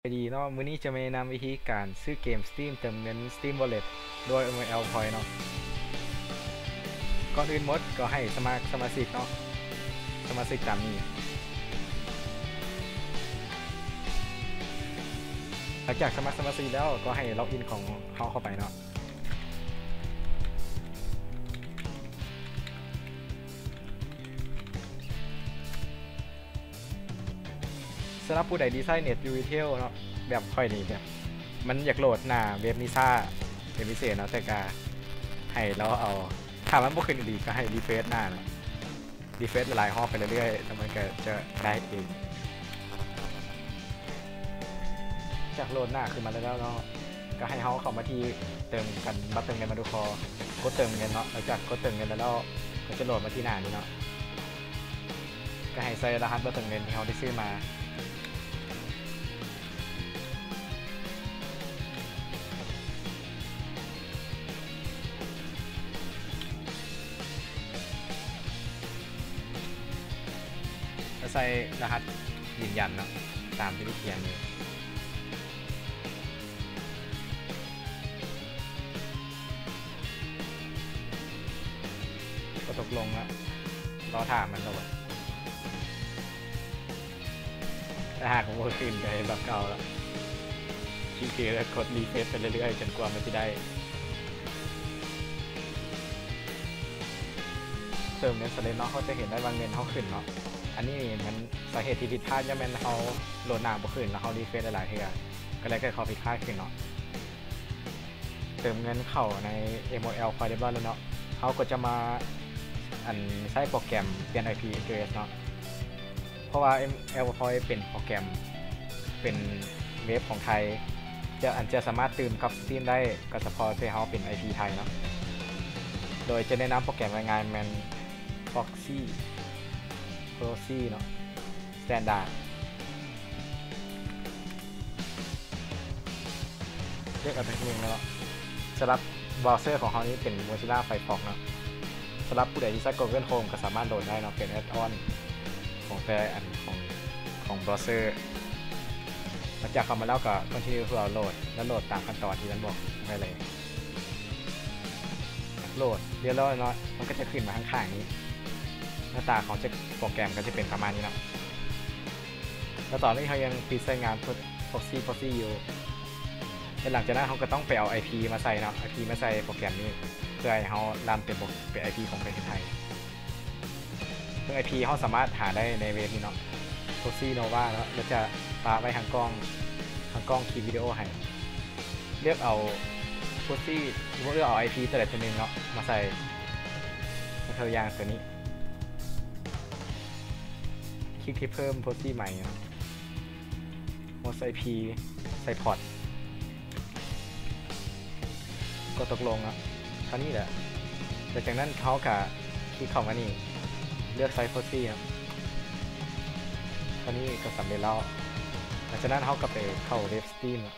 ສະບາຍດີເນາະ, ມື້ນີ້ຈະມາແນະນຳວິທີການຊື້ເກມ Steam ເຕີມເງິນ Steam Wallet ດ້ວຍ ເອັມແອລ Point ເນາະ. ກ່ອນອື່ນໝົດກໍໃຫ້ສະໝັກສະມາຊິກເນາະ, ສະມາຊິກຕາມນີ້. ຫຼັງຈາກສະໝັກສະມາຊິກແລ້ວ ກໍໃຫ້ login ຂອງເຮົາເຂົ້າໄປເນາະ. ສຳລັບຜູ້ໃດທີ່ໃຊ້ເນັດຢູ່ Intel ເນາະ ແບບຂ້ອຍນີ້ ແບບມັນຢາກໂຫຼດໜ້າເວັບນີ້ຊ້າເປັນພິເສດເນາະ, ແຕ່ກະໃຫ້ລາວເອົາ ຖ້າມັນບໍ່ຂຶ້ນອີ່ຫຼີກໍໃຫ້ refresh ໜ້າເນາະ, refresh ຫຼາຍໆຮອບໄປເລື້ອຍໆ ແລ້ວມັນກໍຈະໄດ້ເອງ. ຈາກໂຫຼດໜ້າຂຶ້ນມາແລ້ວເນາະ ກໍໃຫ້ເຮົາເຂົ້າມາທີ່ເຕີມກັນ ບັດເຕີມເງິນມາດູຄໍ ກົດເຕີມເງິນເນາະ. ຫຼັງຈາກກົດເຕີມເງິນແລ້ວ ກໍຈະໂຫຼດມາທີ່ໜ້ານີ້ເນາະ. ກໍໃຫ້ໃສ່ລະຫັດບັດເຕີມເງິນທີ່ເຮົາໄດ້ຊື້ມາ ແລ້ວໃສ່ລະຫັດຢືນຢັນເນາະ ຕາມທີ່ໄດ້ຂຽນຢູ່. ກໍຕົກລົງລະ ລໍຖ້າມັນໂຫຼດ. ຖ້າຫາກບໍ່ຂຶ້ນກໍເຮັດແບບເກົ່າລະ ຄລິກທີ່ ແລ້ວກົດ refresh ໄປເລື້ອຍໆ ຈົນກວ່າມັນຊິໄດ້. ເຕີມເງິນສຳເລັດເນາະ ເຮົາຈະເຫັນໄດ້ວ່າເງິນເຮົາຂຶ້ນເນາະ. ອັນນີ້ແມ່ນສາເຫດທີ່ຜິດພາດ ຍ້ອນແມ່ນເຮົາໂຫຼດໜ້າບໍ່ຂຶ້ນ ແລ້ວເຮົາ refresh ຫຼາຍໆເທື່ອ ກໍເລີຍເກີດຂໍ້ຜິດພາດຂຶ້ນເນາະ. ເຕີມເງິນເຂົ້າໃນ MOL Point ຮຽບຮ້ອຍແລ້ວເນາະ, ເຮົາກໍຈະມາ ອັນ ໃຊ້ໂປຣແກຣມປ່ຽນ IP address ເນາະ. ເພາະວ່າ MOL Point ເປັນໂປຣແກຣມ ເປັນເວັບຂອງໄທ ຈະ ອັນຈະສາມາດຕື່ມກັບ Steam ໄດ້ ກໍສະເພາະແຕ່ເຮົາເປັນ IP ໄທເນາະ. ໂດຍຈະແນະນຳໂປຣແກຣມງ່າຍໆແມ່ນ Proxy Proxy ເນາະ. Standard ເລືອກເອົາຕົວນີ້ເນາະ. ສຳລັບ browser ຂອງເຮົານີ້ເປັນ Mozilla Firefox ເນາະ. ສຳລັບຜູ້ໃດທີ່ໃຊ້ Google Chrome ກໍສາມາດໂຫຼດໄດ້ເນາະ, ເປັນ add-on ຂອງແຕ່ອັນຂອງ ຂອງ browser. ຫຼັງຈາກເຂົ້າມາແລ້ວກໍ continue to download ແລ້ວໂຫຼດຕາມຂັ້ນຕອນທີ່ມັນບອກໄວ້ເລີຍ. ໂຫຼດຮຽບຮ້ອຍເນາະ, ມັນກໍຈະຂຶ້ນມາທາງຂ້າງນີ້. ໜ້າຕາຂອງຈະ ໂປຣແກຣມກໍຈະເປັນປະມານນີ້ເນາະ. ແລ້ວຕອນນີ້ເຮົາຍັງປິດໃຊ້ງານ Proxy Proxy ຢູ່. ແລ້ວຫຼັງຈາກນັ້ນເຮົາກໍຕ້ອງໄປເອົາ IP ມາໃສ່ເນາະ, IP ມາໃສ່ໂປຣແກຣມນີ້ ເພື່ອໃຫ້ເຮົາຣັນເປັນໂປຣ ເປັນ IP ຂອງປະເທດໄທ. ເຊິ່ງ IP ເຮົາສາມາດຫາໄດ້ໃນເວັບນີ້ເນາະ, Proxy Nova ເນາະ, ແລ້ວຈະປະໄວ້ທາງກ້ອງ ທາງກ້ອງຄລິບວິດີໂອໃຫ້. ເລືອກເອົາ Proxy ເລືອກເອົາ IP ຕົວໃດຕົວໜຶ່ງເນາະ ມາໃສ່. ຍົກຕົວຢ່າງຕົວນີ້ ຄລິກທີ່ເພີ່ມ Proxy ໃໝ່ເນາະ, Host IP ໃສ່ Port ກົດຕົກລົງເນາະ. ເທົ່ານີ້ແຫຼະ. ຫຼັງຈາກນັ້ນເຮົາກະຄລິກເຂົ້າມານີ້ ເລືອກໃສ່ Proxy ເນາະ. ເທົ່ານີ້ກໍສຳເລັດແລ້ວ. ຫຼັງຈາກນັ້ນເຮົາກໍໄປເຂົ້າເວັບ Steam ເນາະ.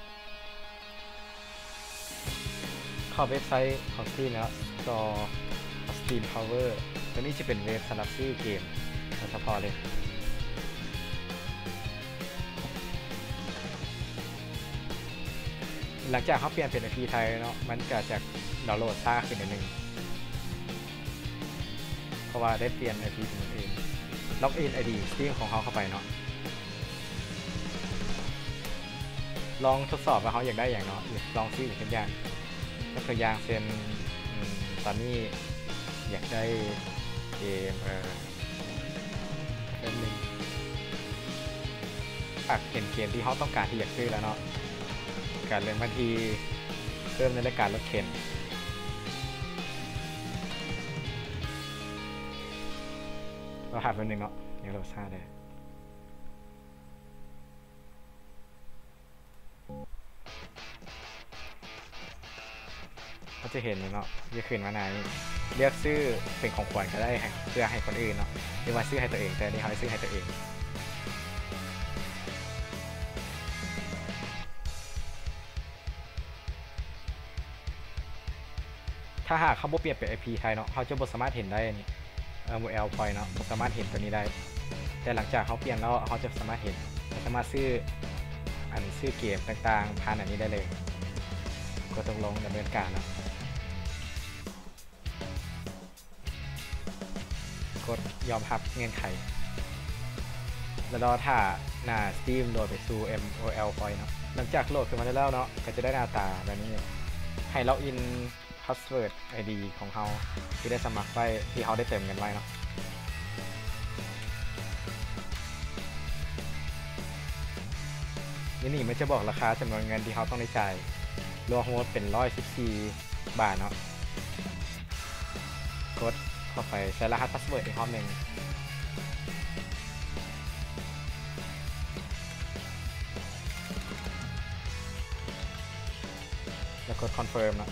ເຂົ້າເວັບໄຊຂອງ Steam ແລ້ວ Store Steam Power ຕົວນີ້ຈະເປັນເວັບສຳລັບຊື້ເກມໂດຍສະເພາະເລີຍ. ຫຼັງຈາກເຮົາປ່ຽນເປັນ IP ໄທເນາະ, ມັນກະຈະດາວໂຫຼດຊ້າຂຶ້ນໜ້ອຍໜຶ່ງ ເພາະວ່າໄດ້ປ່ຽນ IP ເປັນຕົວອື່ນ. Login ID Steam ຂອງເຮົາເຂົ້າໄປເນາະ. ລອງທົດສອບວ່າເຮົາຢາກໄດ້ຫຍັງເນາະ, ລອງຊື້ອີ່ຫຍັງສັກຢ່າງ. ຍົກຕົວຢ່າງເຊັ່ນ ອືມ ຕອນນີ້ຢາກໄດ້ເກມ ເອີ ແປັບໜຶ່ງ ຫາກເຫັນເກມທີ່ເຮົາຕ້ອງການທີ່ຢາກຊື້ແລ້ວເນາະ, ການເລື່ອນມາທີ່ເພີ່ມໃນລາຍການລົດເຂັນ. ລໍຖ້າແປັບໜຶ່ງເນາະ, ຍັງໂຫຼດຊ້າແດ່. ເຮົາຈະເຫັນເນາະ, ຈະຂຶ້ນມາໜ້ານີ້ ເລືອກຊື້ເປັນຂອງຂວັນກໍໄດ້ ໃຫ້ ເພື່ອໃຫ້ຄົນອື່ນເນາະ, ຫຼືວ່າຊື້ໃຫ້ຕົວເອງ, ແຕ່ອັນນີ້ເຮົາໄດ້ຊື້ໃຫ້ຕົວເອງ. ຖ້າຫາກເຮົາບໍ່ປ່ຽນເປັນ IP ໄທເນາະ, ເຮົາຈະບໍ່ສາມາດເຫັນໄດ້ນີ້ MOL Point ເນາະ, ບໍ່ສາມາດເຫັນຕົວນີ້ໄດ້. ແຕ່ຫຼັງຈາກເຮົາປ່ຽນແລ້ວ ເຮົາຈະສາມາດເຫັນ, ເຮົາສາມາດຊື້ ໄອ ຊື້ເກມຕ່າງໆຜ່ານອັນນີ້ໄດ້ເລີຍ. ກົດຕົກລົງດຳເນີນການເນາະ. ກົດຍອມຮັບເງື່ອນໄຂ ແລ້ວລໍຖ້າໜ້າ Steam ໂຫຼດໄປສູ່ MOL Point ເນາະ. ຫຼັງຈາກໂຫຼດຂຶ້ນມາໄດ້ແລ້ວເນາະ ກໍຈະໄດ້ໜ້າຕາແບບນີ້. ໃຫ້ log in password ID ຂອງເຮົາທີ່ໄດ້ສະໝັກໄວ້ ທີ່ເຮົາໄດ້ເຕີມເງິນໄວ້ເນາະ. ໃນນີ້ມັນຈະບອກລາຄາຈຳນວນເງິນທີ່ເຮົາຕ້ອງໄດ້ຈ່າຍ ລວມທັງໝົດເປັນຮ້ອຍສິບສີ່ບາດເນາະ. ກົດເຂົ້າໄປໃສ່ລະຫັດ password ອີກຮອບໜຶ່ງ ແລ້ວກົດ confirm ເນາະ.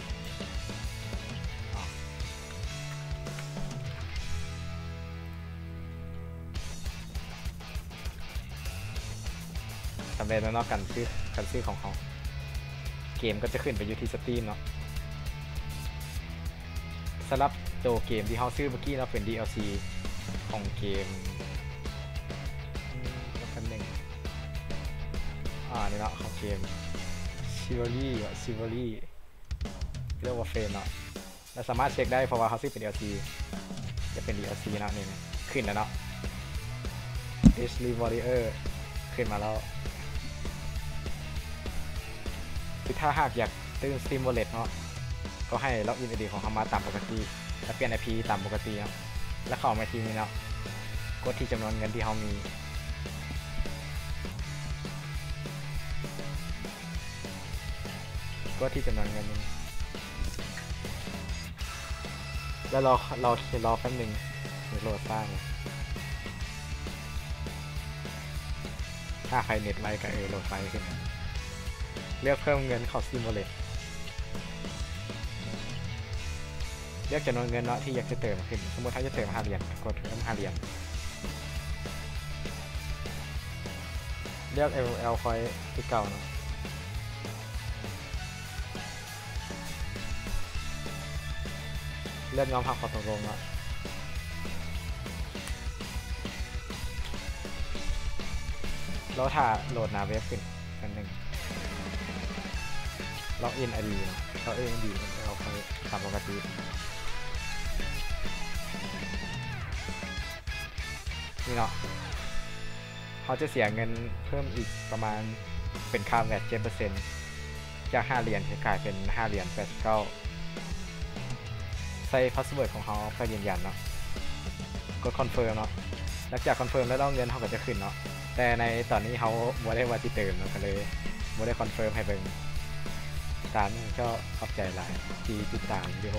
ສຳເລັດແລ້ວເນາະ ການຊື້ ການຊື້ຂອງເຮົາ. ເກມກໍຈະຂຶ້ນໄປຢູ່ທີ່ Steam ເນາະ. ສຳລັບໂຕເກມທີ່ເຮົາຊື້ເມື່ອກີ້ເນາະ ເປັນ DLC ຂອງເກມ ອືມ ແປັບໜຶ່ງ ອາ ນີ້ເນາະ ຂອງເກມ Chivalry ເນາະ Chivalry Hero Warframe ເນາະ. ລະສາມາດເຊັກໄດ້ ເພາະວ່າເຮົາຊື້ເປັນ DLC ຈະເປັນ DLC ເນາະ. ນີ້ ນີ້ ຂຶ້ນແລ້ວເນາະ Thief's Warrior ຂຶ້ນມາແລ້ວ. ຄືຖ້າຫາກຢາກຕື່ມ Steam Wallet ເນາະ ກໍໃຫ້ login ID ຂອງເຮົາມາຕາມປົກກະຕິ ລະປ່ຽນ IP ຕາມປົກກະຕິເນາະ. ລະເຂົ້າມາທີ່ນີ້ເນາະ ກົດທີ່ຈຳນວນເງິນທີ່ເຮົາມີ ກົດທີ່ຈຳນວນເງິນນີ້ ແລ້ວລໍ ລໍ ລໍແປັບໜຶ່ງ ໂຫຼດຊ້າເລີຍ. ຖ້າໃຜເນັດໄວກໍ ເອີ ໂຫຼດໄວຂຶ້ນ. ເລືອກເພີ່ມເງິນເຂົ້າ Steam Wallet ເລືອກຈຳນວນເງິນເນາະ ທີ່ຢາກຈະເຕີມຂຶ້ນ. ສົມມຸດເຮົາຈະເຕີມຫ້າຫຼຽນ ກົດເພີ່ມຫ້າຫຼຽນ. ເລືອກ MOL Point ຄືເກົ່າເນາະ. ເລືອກຍອມຮັບຂໍ້ຕົກລົງເນາະ. ລໍຖ້າໂຫຼດໜ້າເວັບຂຶ້ນອັນໜຶ່ງ. Login ID ເນາະ. Login ID ເອົາໄປຕາມປົກກະຕິ. ນີ້ເນາະ ເຮົາຈະເສຍເງິນເພີ່ມອີກປະມານ ເປັນຄ່າແວັດເຈັດເປີເຊັນ ຈາກຫ້າຫຼຽນ ຈະກາຍເປັນຫ້າຫຼຽນແປດສິບເກົ້າ. ໃສ່ພາສເວີດຂອງເຮົາເພື່ອຢືນຢັນເນາະ. ກົດຄອນເຟີມເນາະ. ຫຼັງຈາກຄອນເຟີມແລ້ວເນາະ ເງິນເຮົາກໍຈະຂຶ້ນເນາະ. ແຕ່ໃນຕອນນີ້ເຮົາບໍ່ໄດ້ວ່າຊິເຕີມເນາະ ກໍເລີຍບໍ່ໄດ້ຄອນເຟີມໃຫ້ເບິ່ງ. ຕາມນີ້ເຈົ້າ ຂອບໃຈຫຼາຍທີ່ຕິດຕາມວິດີໂອ.